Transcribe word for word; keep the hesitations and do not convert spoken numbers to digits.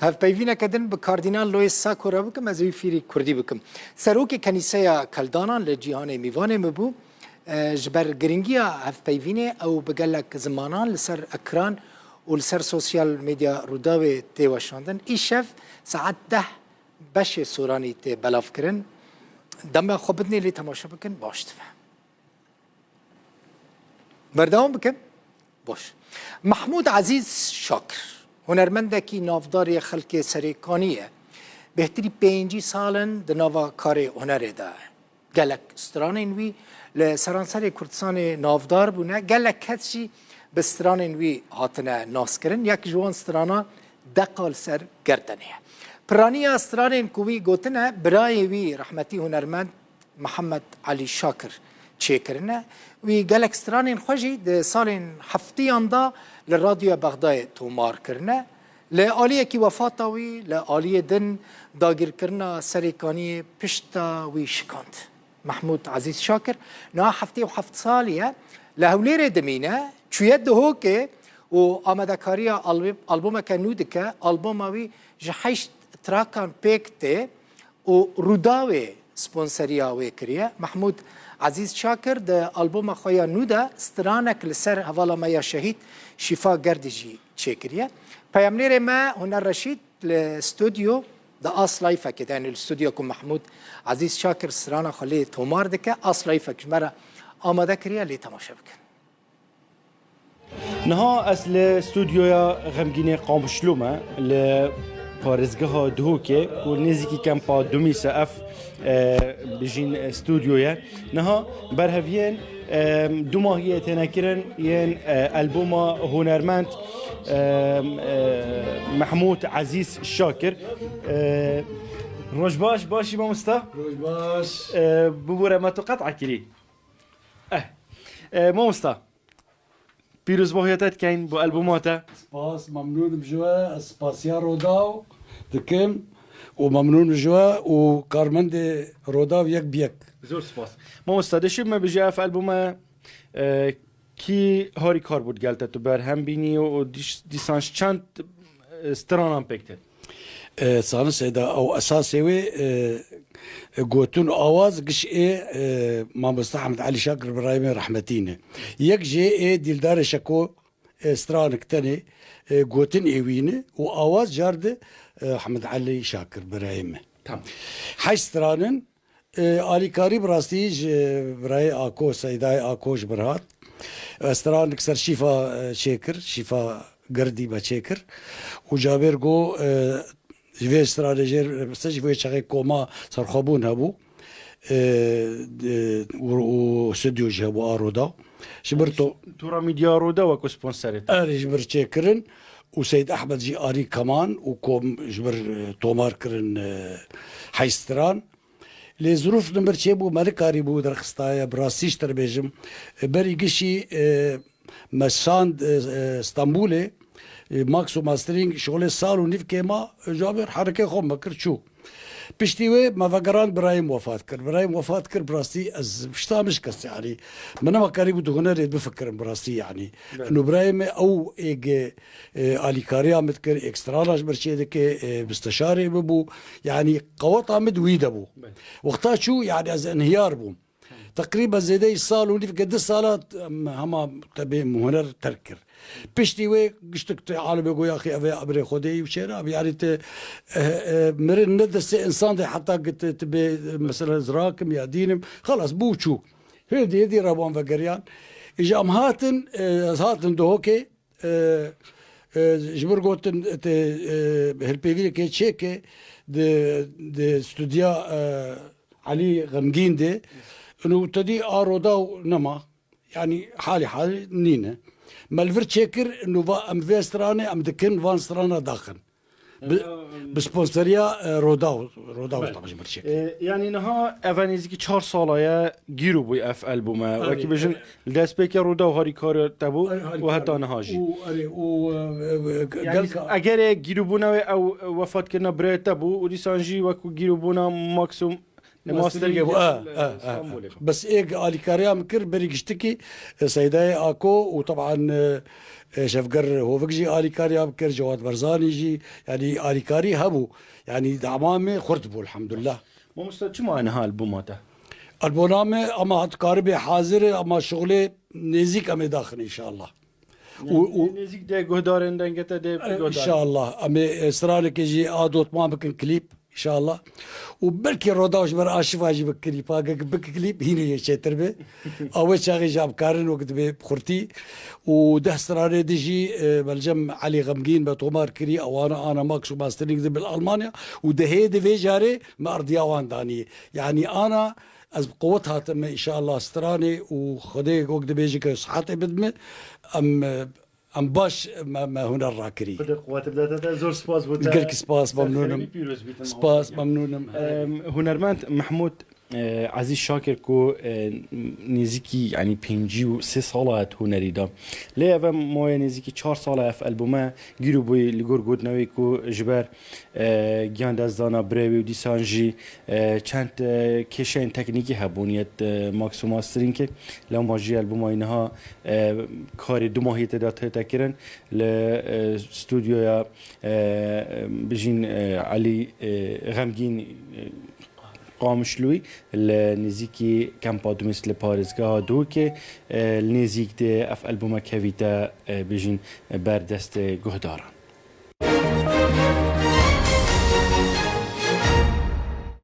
Hevpeyvîneke din bi Kardînal Lois Sako re bikim, ez wî fîrî kurdî bikim. Serokê Kenîseya Keldanan li cîhanê mîvanê min bû. E, ji ber giringiya hevpeyvînê ew bi gelek zimanan li ser ekran û li ser sosyal medya Rûdawê tê weşandin. Îşev saet deh beşê soranî tê belavkirin. Dema xwe bidinê lê temaşe bikin baş dibe. Berdewam bikin. Baş. Mehmûd Ezîz Şakir, hunermendekî navdar yê xelkê Serêkanî ye. Bêhtirî pêncî sal in di nava karê hunerê de ye. Gelek stranên wî li seranserê Kurdistanê navdar bûne. Gelek kes jî bi stranên wî hatine naskirin. Yek ji wan strana Deqa li ser Gerdenê ye. Piraniya stranên ku wî gotine, birayê wî rehmetî hunermend Mihemed Elî Şakir çêkirine. Wî gelek stranên xwe jî di salên heftiyan de li Radyoya Bexdayê tomar kirine. Li aliyekî wefata wî, li aliyê din dagirkirina Serêkaniyê pişta wî şikand. Mehmûd Ezîz Şakir niha heftê û heft salî ye. Li Hewlêrê dimîne, çûye Duhokê û amadekariya alb-, albûmeke nû dike. Albûma wî ji heşt trakan pêk tê û Rûdawê sponseriya wê kiriye. Mehmûd Ezîz Şakir di albûma xwe ya nû de stranek li ser hevala me ya şehîd Şîfa Gerdî jî çêkiriye. Peyamnêrê me Huner Reşîd li stûdyo di Aslayfekê de, yanî li stûdyo ku Mehmûd Ezîz Şakir strana xwe lê tomar dike, Aslayfek ji me re amade kiriye, lê temaşe bikin. Niha ez li stûdyoya Xemgînê Qamişlo me, li parêzgeha Duhokê ku nêzîkî kempa Dumîs e, ev, e, bijîn, e, stûdyo ye. Niha berheviyên, e, dumahiyê têne kirin yên, e, albûma hunermend, e, e, Mehmûd Ezîz Şakir. E, roj baş, başî mamosta? Roj baş. E, bibûre me tu qet'a kirî. Eh. E, mamosta, pîrozbahiya te dikeyn bo albûma te. Spas, memnûn im ji we. Ez spasiya Rodaw dikim û memnûn im ji we û karmendê Rodaw yek bi yek. Zor spas. Mamosta, dişî me bijî ev albûme, e, kî harîkar bû digel te tu berhem bînî û dîs-, dîsan ji çend, e, stranan pêk tê? E, Sani Seyda, ew esasê wê, e, e, gotin û awaz giş ê, e, mamoste Ehmed Elî Şakir birayê me rehmetî ne. Yek jê ê Dîldarê Şeko, e, stranik tenê, e, gotin ê wî ne û awaz car di, e, Ehmed Elî Şakir birayê me. Tamam. Heşt stranin, E, alîkarî bi rastî ji birayê Ako, Seydayê Ako ji bir hat. E, stranik ser Şîfa, e, çêkir, Şîfa Girdî me çêkir. Û Cabêr got, e, ji vê stranê jêr, e, se ji vê çaxê koma serxwebûn hebû. E, e, û, û stûdyo jî hebû a Rodaw. Ji bir to- Tora Medya Rodaw wekû sponserê te. Erê, ji bir çêkirin û Seyd Ehmed jî arî keman û kom ji bir, e, tomar kirin, e, heşt stran. Lê zirûf li mir çêbû, me nikarîbû derxistaye, bi rastî ji te re bêjim. Berî gişî, e, me şand, e, e, Stenbolê, e, max û mastering, şolê sal û nîv kêma, e, ji ber herekê xwe me kir çû. Piştî wê me vegerand birayê min wefat kir. Birayê min wefat kir, bi rastî ez pişta min şikest, yanî. Min nema karîbû di hunerê bifikirim, bi rastî, yanî. Belê. Ino birayê min ew êg, e, alîkariya min dikir, êk strana ji mir çê dike, e, misteşarê min bû. Yanî qeweta min di wî de bû. Belê. Wexta çû, yanî ez inhiyar bûm. Teqrîben zêdeyî sal û nîvke du sala, em, hema tebê min huner terk kir. Piştî wê giştik tu alimê got, yaxî ev ê emrê Xwedê yî û çêna, yanî tu, e, e, mirin ne destê insan de heta ki tu, tu bê, mesela, zirakim ya dînim. Xelas, bû çû. Hêdî, hêdî re wan vegeriyan. Îja em hatin, e, ez hatin Duhokê, e, e, ji mir gotin, te, e, hilpêvînekê çêke di, di stûdya, e, Elî Xemgîn de. Û te dî a Rodaw nema. Yanî halî halî nîne. Me li vir çêkir, nû va em vê stranê em dikin, van strana daxin. Bi, bi sponseriya, e, Rodaw, Rodaw tabii ji mir çêkir. E, yanî niha eve nêzîkî çar sala ye gîro bûye ev albûme. Erê, wekî bêjin, erê. Li destpêkê Rodaw harîkariya te bû û heta niha jî. Û, erê, û, e, e, e, yanî gelka egerê gîrobûna wê ew, e, wefatkirina birayê te bû û dîsan jî wekû gîrobûna Maxûm Mastering bû, e, e, e. Bes êk alîkariya min kir, berî giştikî, e, Seydayê Ako û teban, e, e, Şevger Hovik jî alîkariya min kir, Cewad Berzanî jî, yanî alîkarî hebû. Yanî dema me xurt bû, elhamdulillah. Mamoste, çima niha albuma te? Albuma me, ama hat karibê hazir e, ama şuxulê nêzîk em ê daxin înşallah. Û, û nêzîk de guhdarên dengê te dê guhdar. Înşallah. Em ê, e, stranekê jî a dotman bikin klîp, înşallah. Û belkî rodaw ji ber arşiva jî bi klîpa, ge-, bi klîp hînê yê çêtir be. A wê çaxê jî em karin wek dibê bi xurtî. Û deh stranê di jî, e, belcem Elî Xemgîn me tomar kirî, ewana ana Max û mastering di bil Almanya. Û dehê di vê carê me erdiya wan danî. Yanî ana Ez bi qewet hatime, înşallah stranê û Xwedê wek dibêje ke sihetê bidime, em, em baş me, me huner rakirî. Xwedê quwet bidate te. Zor spas bo te. Gelkî spas, memnûn im. Ser xêrê bî, pîroz bîtin. Spas, memnûn im. Em, hunermend Mehmûd, e, Ezîz Şakir ku, e, nêzîkî, yanî pêncî û sê sala ye di hunerî de. Lê ev em maye nêzîkî çar sala ev albûme gîrûbûyî li gor gotinewê ku ji ber e, giyan destdana birêvê û dîsan jî, e, çend, e, kêşeyên teknîkî hebûn yet, e, Max û Masteringê. Lewma jî albûma wî niha, e, karê du mahî tê de tête kirin. Li, e, stûdyoya, e, bijîn, e, Elî, e, Xemgîn, e, Qamişlûyî li nêzîkî Kempa Dumês li parêzgeha Dûkê, e, li nêzîk dê ev albûme kevîte, e, bijîn ber destê guhdaran.